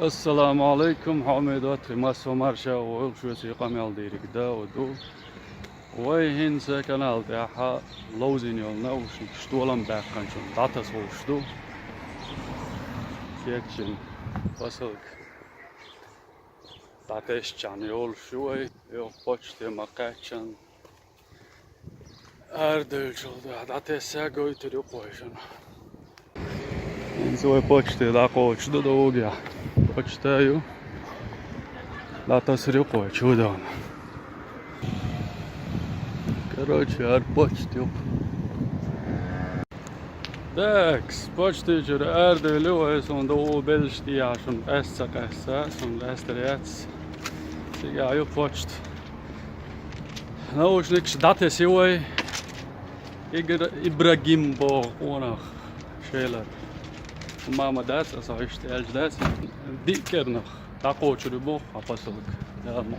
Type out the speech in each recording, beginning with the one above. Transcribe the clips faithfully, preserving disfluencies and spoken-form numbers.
Ассаламу Ӏалайкум, хьоме доттагӀий, массо а марша войла, шуьца къамел дийриг да а ду. Вай хӀинца канал тӀехь ловзийна йолу наушникаш толам баьккхинчунна дӀатаса хӀуттуш ду. Кечйина посылка дӀатесчахьана йолуш ю вай, юха почте ма-кхаьччинна. Арадевллачул тӀаьхьа дӀатесса гойтур ю кхойшина. ХӀинца вай почте дӀакхочуш ду догӀу. Почта ю. ДӀатасар ю кхойчу ву догӀна. Короче, хӀара почта ю. Такс, почти чуьра арадевлла вай, суна догӀу белш тӀехьа шуна къаьсса ца къаьсса, суна къаьстар яц. Цигахь ю почта. Наушникаш дӀатеси вай. Игр-, Ибрагим боху къонах шелара. Мама дац, аса иштта аьлча дац. Диъ кӀирнах дӀакхочур ю боху хьан посылка. Яла ма-,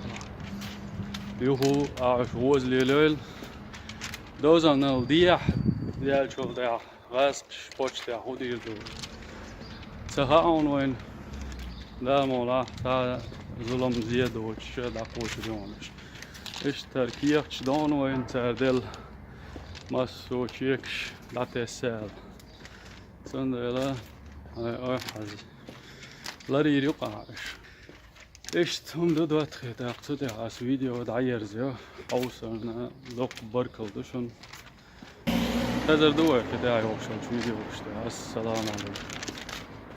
Юху, ахьа шу воза лелойла. Довзанал дехьа, яьллачул тӀаьхьа гӀазкхаш почтехь хӀун дийр ду? Ца хаьа хьуна вайна, да муьлхха, цхьа зулам зе доцуш дӀакхочур ю хьуна уьш. Иштта кехаташ ду хьуна вайна, цара делла массо а чекаш дӀатесса аьлла. Цундела, ай, ой, хьажа. Ларйийр ю-кх ахьа уьш. Иштта хӀума ду, доттагӀий, тӀаккха цу тӀехь ас видео дӀаерзайо. Хьовсарна доккха баркалла ду шуна. Хезар ду вай кхидӀа йолуш йолчу видеош тӀехь. Ассаламу Ӏалайкум.